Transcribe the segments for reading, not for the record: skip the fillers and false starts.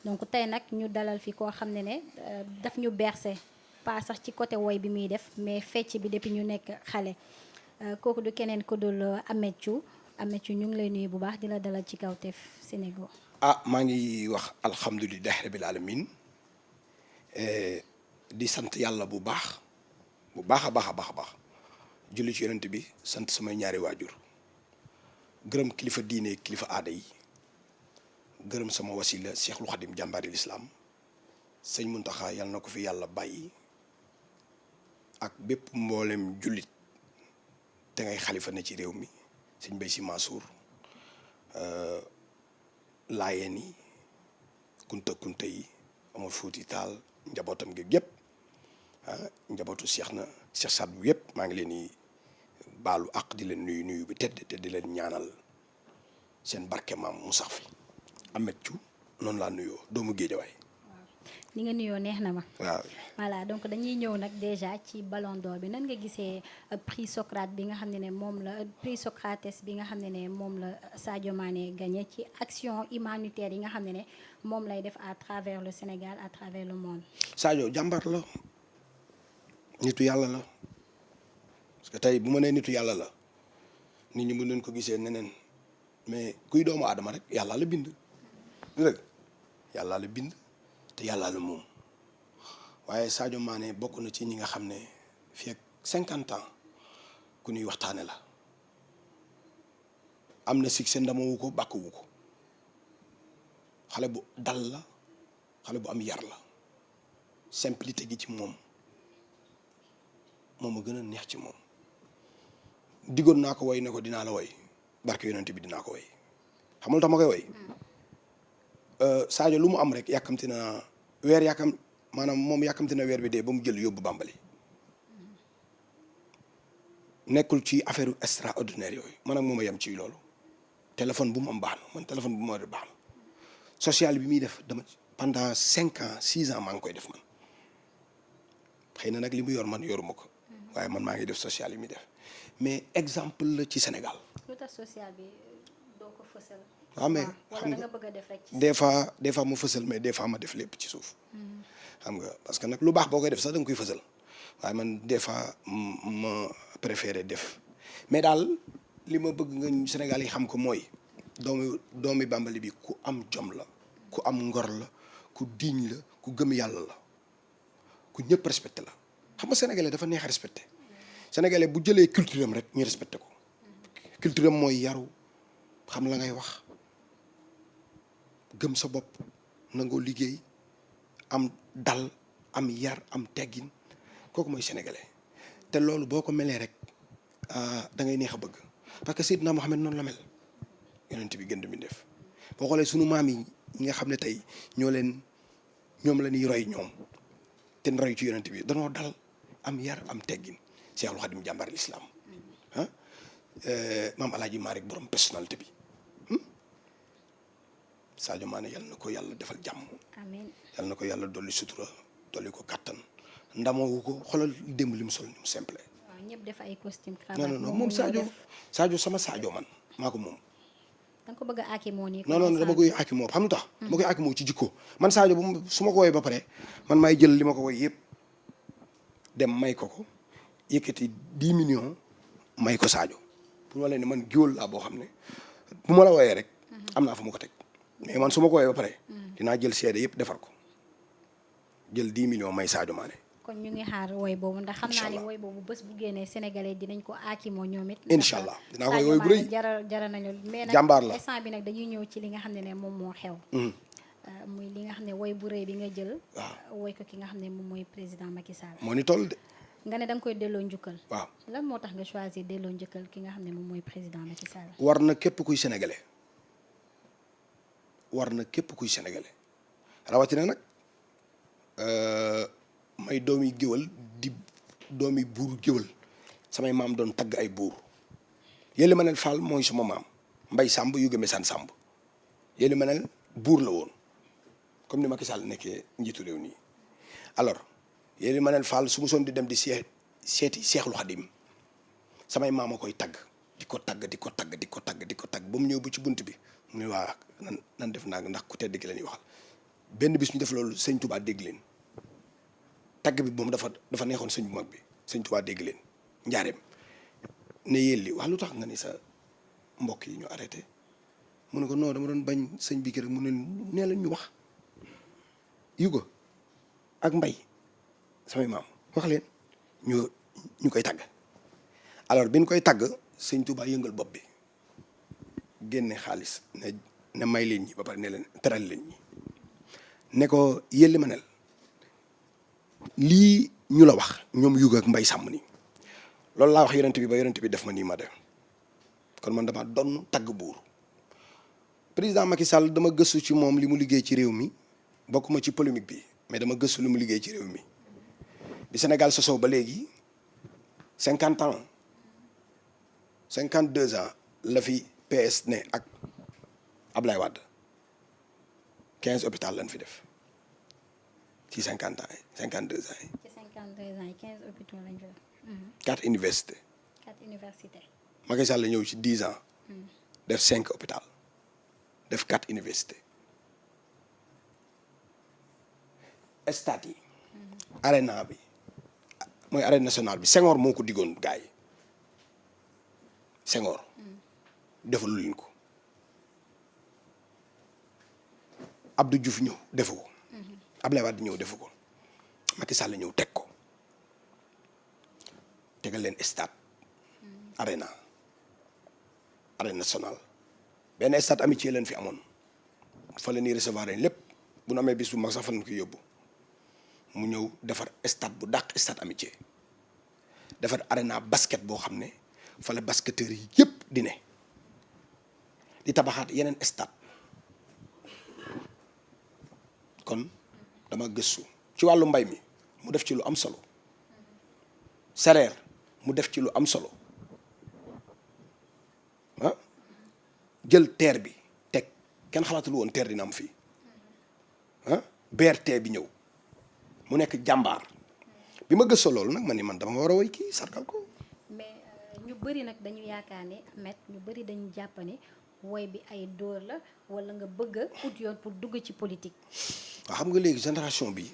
donc tey nag ñu dalal fi koo xam ne daf ñu bercé pas sax ci côté woy bi muy def mais fecc bi depuis ñu nekk xale kooku du keneen ku dul Ameth Thiou. Ameth Thiou ñu ngi lay nuyu bu baax di la dalal ci Kawtef Sénégal. maa ngi wax alhamdulilah rabil alamin di sant yàlla bu baax a baax a baax julli ci yonent bi sant samay ñaari waajur gërëm kilifa diine kilifa aada yi gërëm sama wasila Cheikhul Khadim jàmbaari lislaam sëñ Muntaxa yàlla na ko fi yàlla bàyyi ak bépp mboolem jullit te ngay xalifa ne ci réew mi sëñ Bay Si Mansour laayeen yi kunta yi Omar Fuuti Taal njabootam gi yëpp njabootu Cheikh Saad bu yëpp maa ngi leen di baalu ak di leen nuyu bi tedd te di leen ñaanal seen barke maam mu sax fi Ameth Thiou noonu laa nuyoo doomu Géejawaay. ni nga nuyoo neex na ma. waaw voilà donc dañuy ñëw nag déjà ci Ballon d'Or bi nan nga gisee prix Socrate bi nga xam ne moom la prix Socrates bi nga xam ne moom la Sadio Mané gagné ci action humanitaire yi nga xam ne moom lay def à travers le Sénégal à travers le monde. Sadio jàmbar la nitu yàlla la parce que tey bu ma nee nitu yàlla la nit ñi mën nañ ko gisee neneen mais kuy doomu aadama rek yàlla la bind. dëgg yàlla la bind te yàlla la moom waaye Sadio Mané bokk na ci ñi nga xam ne fii ak 50 ans ku ñuy waxtaane la am na succès ndamawu ko bàkkuwu ko xale bu dal la xale bu am yar la simplicité gi ci moom a gën a neex ci moom diggoon naa ko woy ne ko dinaa la woy barke yonent bi dinaa ko woy xamul tax ma koy woy Sadio lu mu am rek yàkkamti na moom yàkkamti na weer bi dee ba mu jël yóbbu Bambali nekkul ci affaire extraordinaire yooyu man ak moom a yem ci loolu téléphone bu mu am baax na man téléphone bu mu am baax na social bi muy def dama pendant 5 ans 6 ans maa ngi koy def man xëy na nag li mu yor man yoruma ko waaye man maa ngi def social yi muy def mais exemple la ci Sénégal. lu tax social bi doo ko fësal. waaw mais xam nga bëgg a def rek ci des fois ma fësal mais des fois ma def lépp ci suuf. xam nga parce que nag lu baax boo koy def sax da nga koy fësal waaye man des fois ma préféré def mais daal li ma bëgg nga Sénégal yi xam ko mooy doomi Bambali bi ku am jom la ku am ngor la ku diiñ la ku gëm yàlla la ku ñëpp respecté la xam nga sénégalais dafa neex a respecté sénégalais bu jëlee culture am rek ñu respecté ko culture am mooy yaru xam la ngay wax gëm sa bopp nangoo liggéey am dal am yar am teggin kooku mooy sénégalais te loolu boo ko melee rek da ngay neex a bëgg parce que Seydina Mohamed noonu la mel yonent bi gën di def boo xoolee sunu maam yi ñi nga xam ne tey ñoom la ñuy roy ñoom te roy ci yonent bi danoo dal am yar am teggin Cheikhul Khadim jàmbar l'islam maam Alaaji Maalik borom personnalité bi Sadio Mané yal na ko yàlla defal jàmm. amiin yal na ko yàlla dolli sutura dolli ko kattan ndamoo ko xoolal démb li mu sol ni mu simple. waaw ñëpp def ay costume cravate. non moom Sadio sama Sadio man maa ko moom. da nga ko bëgg a aakimoo nii. non dama koy aakimoo xam nga tax. dama koy aakimoo ci jikko man Sadio su ma ko woowee ba pare man maay jël li ma ko woy yëpp dem may ko yëkkati 10 millions may ko Sadio pour ma leen ne man géwël laa boo xam ne bu ma la wooyee rek. am naa fa ma ko teg. mais man su ma ko woowee ba pare dinaa jël seede yëpp defar ko jël 10 millions may Sadio Mané. kon ñu ngi xaar woy boobu ndax xam naa ne woy boobu bés bu génnee sénégalais dinañ ko aakimoo ñoom it. incha allah dinaa koy woy bu rëy jara nañu. jàmbaar la mais nag instant bi nag dañuy ñëw ci li nga xam ne moom moo xew. muy li nga xam ne woy bu rëy bi nga jël. waaw woy ko ki nga xam ne moom mooy président Macky Sall. moo ni toll de. nga ne da nga koy delloo njukkal. waaw lan moo tax nga choisir delloo njukkal ki nga xam ne moom mooy président Macky Sall. war na képp kuy sénégalais. rawatina nag may doomi géwal di doomi buur géwal samay maam doon tagg ay buur Yelli Manel Fall mooy suma maam Mbay Sàmb yu gëmee san Sàmb Yelli Manel buur la woon comme ni Macky Sall nekkee njiitu réew nii alors Yelli Manel Fall su mu soon di dem di seeti Seexul Xadim samay maam a koy tagg di ko tagg ba mu ñëw bu ci bunt bi mu ne waa nan def naag ndax ku tedd ki la ñuy waxal benn bis ñu def loolu sëñ Touba dégg leen tagg bi moom dafa neexoon sëñ bu mag bi sëñ Touba dégg leen njaareem ne yéen li wax lu tax nga ni sa mbokk yi ñu arrêté mu ne ko non dama doon bañ sëñ bi rek mu ne nee la ñu wax Yuga ak Mbay samay maam wax leen ñu koy tagg alors bi ñu koy tagg sëñ Touba yëngal bopp bi génne xaalis ne may leen ñi ba pare ne leen teral leen ñi ne ko yëlli ma nel lii ñu la wax ñoom Yuga ak Mbay sàmm ni loolu laa wax yonent bi ba yonent bi def ma nii ma def kon man dama doon tagg buur président Macky Sall dama gëstu ci moom li mu liggéey ci réew mi bokkuma ci polémique bi mais dama gëstu li mu liggéey ci réew mi bi Sénégal sosoo ba léegi 50 ans 52 ans la fi PS ne ak Ablaye Wade 15 hôpital lañ fi def ci 50 ans yi 52 ans yi. ci 52 ans yi 15 hôpitaux lañ fi def. 4 universités. 4 universités. Macky Sall la ñëw ci 10 ans. def 5 hôpital def 4 universités. stade yi. arena bi mooy arène nationale bi Senghor moo ko diggoon gars yi Senghor. defalu leen ko. Abdou Diouf ñëw defu ko. Ablaye Wade ñëw defu ko. Macky Sall ñëw teg ko tegal leen stade. arena nationale benn stade amitié leen fi amoon fa la ñuy recevoir lépp bu nu amee bis bu mag sax fa lañ koy yóbbu mu ñëw defar stade bu dàq stade amitié defar arena basket boo xam ne fa la basketteurs yi yëpp di ne di tabaxaat yeneen stade kon dama gëstu ci wàllu mbay mi mu def ci lu am solo salaire mu def ci lu am solo ah jël terre bi teg kenn xalaatul woon terre dina am fii ah BRT bi ñëw mu nekk jàmbaar bi ma gëstoo loolu nag man ni man dama war a woy kii sargal ko. mais ñu bëri nag dañu yaakaar ne Ahmed ñu bëri dañu jàpp ne woy bi ay dóor la wala nga bëgg a ut yoon pour dugg ci politique. waaw xam nga léegi génération bi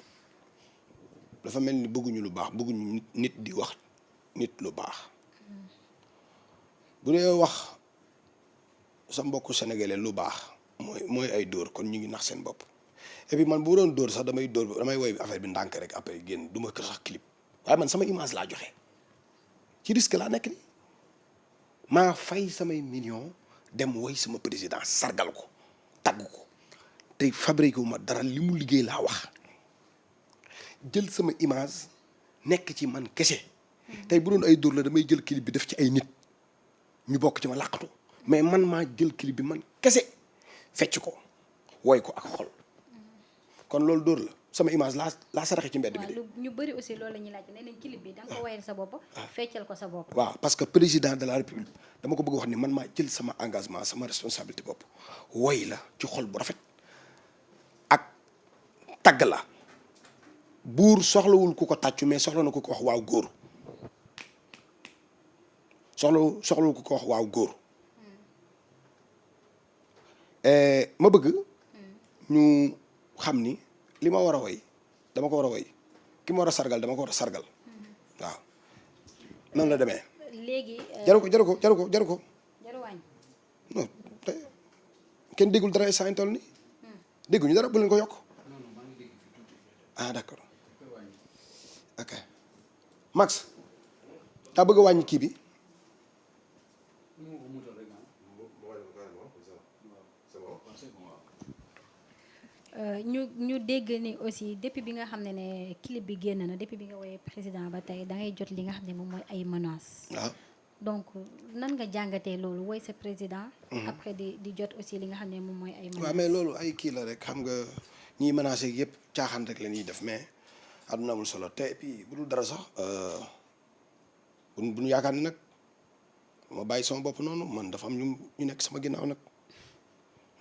dafa mel ni bëgguñu lu baax bëgguñu nit di wax nit lu baax bu dee wax sa mbokku sénégalais lu baax mooy ay dóor kon ñu ngi nax seen bopp et puis man bu doon dóor sax damay woy affaire bi ndànk rek après génn du ma kër sax clip waaye man sama image laa joxe ci risque laa nekk ni maa fay samay million dem woy sama président sargal ko tagg ko te fabriqué wu ma dara li mu liggéey laa wax jël sama image nekk ci man kese tey bu doon ay dóor la damay jël clip bi def ci ay nit ñu bokk ci ma làqatu mais man maa jël clip bi man kese fecc ko woy ko ak xol kon loolu dóor la sama image laa saraxe ci mbedd bi de. ñu bëri aussi loolu la ñuy laaj nee nañ clip bi da nga ko woyal sa bopp. feccal ko sa bopp. waaw parce que président de la république dama ko bëgg wax ni man maa jël sama engagement sama responsabilité bopp woy la ci xol bu rafet ak tagg la buur soxlawul ku ko tàccu mais soxla na ku ko wax waaw góor soxlawul ku ko wax waaw góor ma bëgg ñu xam ni li ma war a woy dama ko war a woy ki ma war a sargal dama ko war a sargal waaw noonu la demee. léegi. jaru ko. jaru wàññi. non kenn déggul dara saa toll nii dégguñu dara bu leen ko yokk ah d'accord ok Max daa bëgg a wàññi kii bi. ñu dégg ni aussi depuis bi nga xam ne clip bi génn na depuis bi nga woowee président ba tey da ngay jot li nga xam ne moom mooy ay menaces. waaw donc nan nga jàngatee loolu woy sa président. après di jot aussi li nga xam ne moom mooy ay menaces. waaw mais loolu ay kii la rek xam nga ñiy menacé yëpp caaxaan rek la ñuy def mais àdduna amul solo te et puis bu dul dara sax bu ñu yaakaar ni nag ma bàyyi sama bopp noonu man dafa am ñu nekk sama ginnaaw nag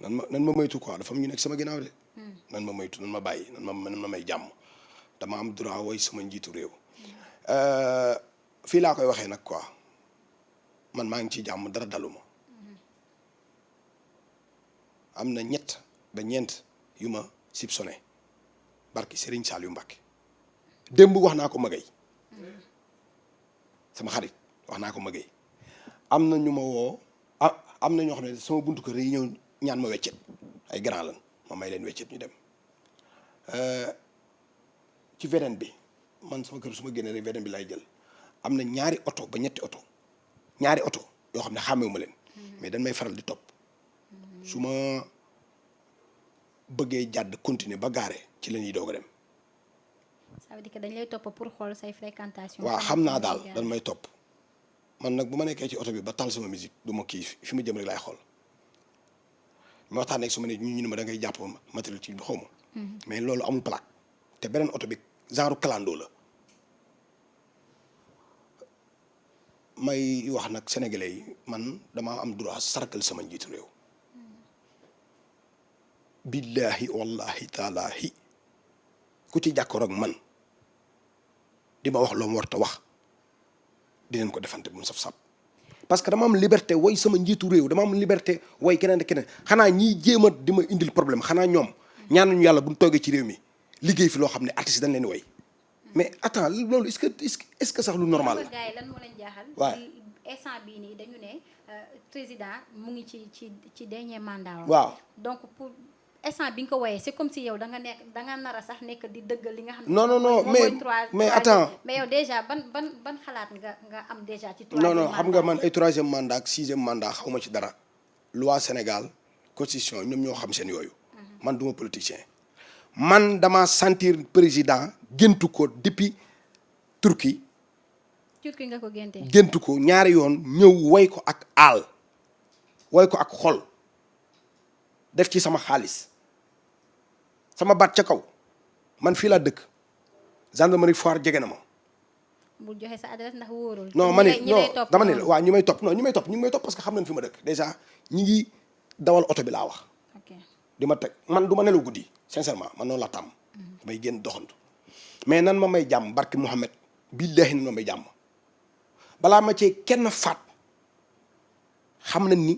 nan ma moytu quoi dafa am ñu nekk sama ginnaaw de. nan ma moytu nan ma bàyyi nan ma may jàmm dama am droit woy sama njiitu réew. fii laa koy waxee nag quoi man maa ngi ci jàmm dara daluma am na 3 ba 4 yu ma soupçonné barki Serigne Saliou Mbacké démb wax naa ko Magay sama xarit wax naa ko Magay am na ñu ma woo am na ñoo xam ne sama buntu kër yi ñëw ñaan ma weccet ay grand lan ma may leen weccet ñu dem ci VDN bi man sama kër su ma génnee rek VDN bi lay jël am na ñaari oto ba ñetti oto ñaari oto yoo xam ne xàmmewuma leen mais dañ may faral di topp su ma bëggee jàdd continuer ba gaare ci la ñuy doog a dem. ça veut dire que dañ lay topp pour xool say fréquentation. waaw xam naa daal dañ may topp man nag bu ma nekkee ci oto bi ba tal sama musique du ma kii fi ma jëm rek laay xool ma waxtaan ak su ma ne ñu ne ma da ngay jàpp matériel ci xaw ma. mais loolu amul plaque te beneen oto bi genre clando la. may wax nag sénégalais yi man damaa am droit sarkal sama njiitu réew. billahi wallahi taalaahi ku ci jàkkoor ak man di ma wax loo ma war ta wax dinañ ko defante bu mu saf-saf parce que dama am liberté way sama njiitu réew dama am liberté way keneen ak keneen xanaa ñiy jéem a di ma indil problème xanaa ñoom ñaanuñu yàlla bu ñu toogee ci réew mi liggéey fi loo xam ne artiste dañ leen way mais attends loolu est-ce que sax lu normal la. gars yi lan moo leen jaaxal. waaw instant bii nii dañu ne président mu ngi ci dernier mandat. waaw donc pour instant bi nga ko woyee c'est comme si yow da nga nar a sax nekk di dëggal li nga xam ne. non mais attends mais yow déjà ban xalaat nga am déjà ci. non xam nga man ay troisième mandat ak sixième mandat xaw ma ci dara. loi Sénégal constitution ñoom ñoo xam seen yooyu. man duma politicien. man dama sentir président géntu ko depuis Turquie. Turquie nga ko géntee. géntu ko ñaari yoon ñëw woy ko ak aal woy ko ak xol def ci sama xaalis sama baat ca kaw man fii laa dëkk gendarmerie Foire jege na ma. bu joxe sa adresse ndax wóorul. non ma ne non dama ne la waaw ñi may topp ñu may topp parce que xam nañ fi ma dëkk déjà ñi ngi dawal oto bi laa wax. ok di ma teg man du ma nelaw guddi sincèrement man noonu la tàmm. may génn doxantu mais nan ma may jàmm barki Mouhamed billahi nan ma may jàmm balaa ma cee kenn faat xam nañ ni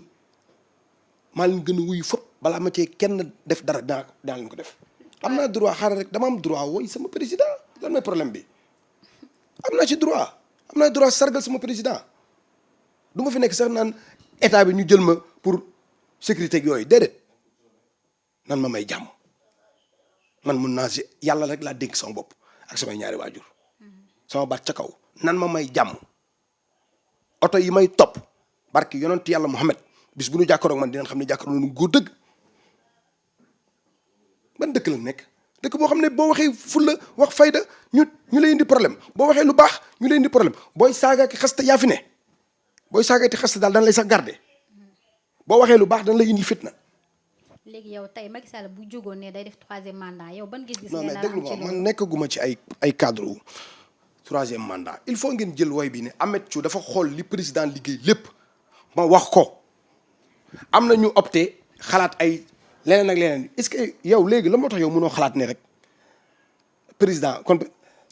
maa leen gën a wuyu fëpp balaa ma cee kenn def dara dinaa leen ko def. am naa droit xaaral rek dama am droit woy sama président lan mooy problème bi am naa ci droit am naa droit sargal sama président du ma fi nekk sax naan état bi ñu jël ma pour sécurité ak yooyu déedéet nan ma may jàmm man mun naa si yàlla rek laa dénk sama bopp ak samay ñaari waajur sama baat ca kaw nan ma may jàmm oto yi may topp barki yonent yàlla Muhammad bis bu ñu jàkkaaroo man dinañ xam ne jàkkaaroo nu góor dëgg ban dëkk la nekk dëkk boo xam ne boo waxee fulla wax fayda ñu lay indi problème boo waxee lu baax ñu lay indi problème booy saaga ki xasta yaa fi ne booy saaga ki xasta daal dañ lay sax garder boo waxee lu baax dañ lay indi fitna. léegi yow tey Macky Sall bu jógoon ne day def troisième mandat yow ban gis-gis. non mais déglu ma man nekkaguma ci ay cadre troisième mandat il faut ngeen jël woy bi ne Ameth Thiou dafa xool li président liggéey lépp ma wax ko am na ñu opté xalaat ay leneen ak leneen est-ce que yow léegi la moo tax yow mënoo xalaat ne rek président kon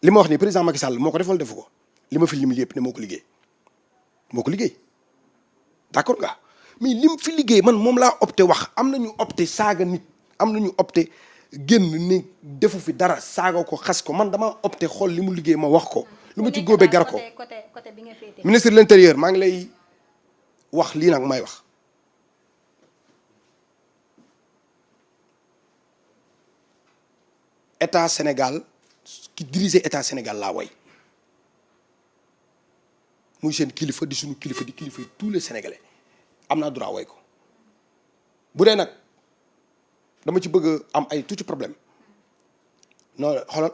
li ma wax nii président Macky Sall moo ko def wala defu ko li ma fi lim yëpp ne moo ko liggéey d'accord nga mais lim fi liggéey man moom laa opté wax am na ñu opté saaga nit am na ñu opté génn ni defu fi dara saaga ko xas ko man dama opté xool li mu liggéey ma wax ko lu ma ci góobee gar ko côté bi nga féetee. ministre de l'intérieur maa ngi lay wax lii nag may wax état Sénégal ki diriger état Sénégal laa way muy seen kilifa di suñu kilifa di kilifa yi tous les sénégalais am naa droit way ko bu dee nag dama ci bëgg am ay tuuti problème non xoolal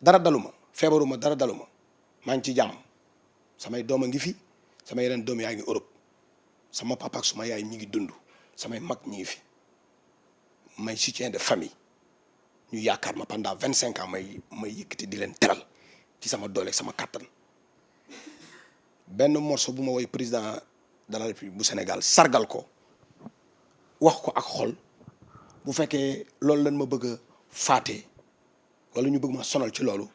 dara daluma feebaruma dara daluma maa ngi ci jàmm samay doom a ngi fi sama yeneen doom yaa ngi Europe sama papa ak suma yaay ñi ngi dund samay mag ñi ngi fi may soutien de famille ñu yaakaar ma pendant 25 ans may yëkkati di leen teral ci sama doole sama kàttan benn morceau bu ma woy président de la République bu Sénégal sargal ko wax ko ak xol bu fekkee loolu lañ ma bëgg a faatee wala ñu bëgg ma sonal ci loolu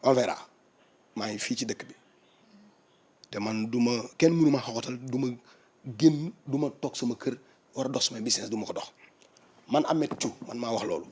on verra maa ngi fii ci dëkk bi te man du ma kenn mënu ma xaxatal du ma génn du ma toog sama kër war a dox sama business du ma ko dox man Ameth Thiou man maa wax loolu